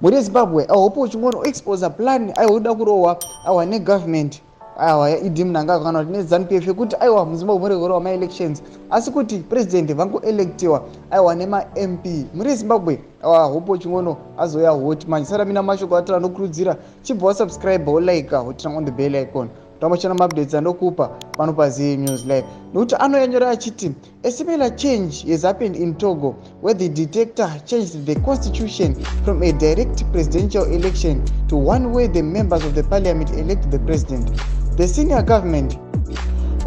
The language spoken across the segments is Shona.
Mhuri yeZimbabwe, Hopewell Chin'ono oexposa plan aiwa yoda kurohwa aiwa negovernment aiwa yaED Mnangagwa kana kuti neZanu PF yekuti aiwa muZimbabwe muri kurohwa maelections, asi kuti president vangoelectiwa aiwa nemaMP. Mhuri yeZimbabwe, aiwa Hopewell Chin'ono azoya hot manje. Sara mina mashoko atira anokurudzira, chibva wasubscribe, wolike, woturn on the bell icon, tambochana maupdates andokupa pano paZA News Live, nekuti anoyanyora achiti, "A similar change has happened in Togo, where the dictator changed the constitution from a direct presidential election to one where the members of the parliament elect the president. The senior government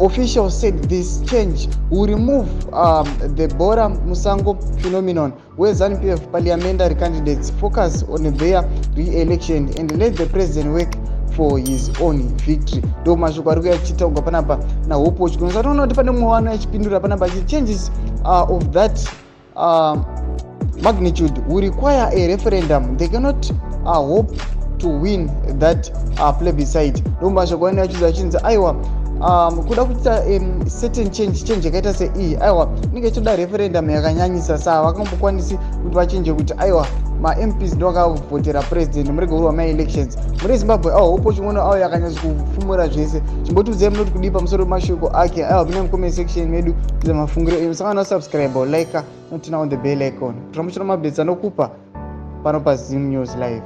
official said this change will remove the Bora Musango phenomenon, where ZANU-PF parliamentary candidates focus on their re-election and let the president work for his own victory." Ndo mashoko ari kuya achitaurwa panapa naHopewell Chin'ono. Saka toona kuti pane mumwe wano achipindura panapa achi, "Changes of that magnitude will require a referendum. They cannot hope to win that plebiscite." Ndo mashoko ano achiza achinzi aiwa kuda kuita certain change yakaita seiyi, aiwa inenge ichitoda referendum yakanyanyisa. Saa vakambokwanisi kuti vachinje kuti aiwa maMPs ndo akavhotera president, murege uri wamaelections. Muri Zimbabwe, aiwa Hopewell Chin'ono aiwa yakanyatsa kufumura zvese. Chimbotiudzai munoti kudii pamusoro pemashoko ake aiwa mune mucomment section medu kuita mafungiro enyu. Sangana, subscribe, like, noturn on the bell icon kuti ramuchina maupdates anokupa pano paZim News Live.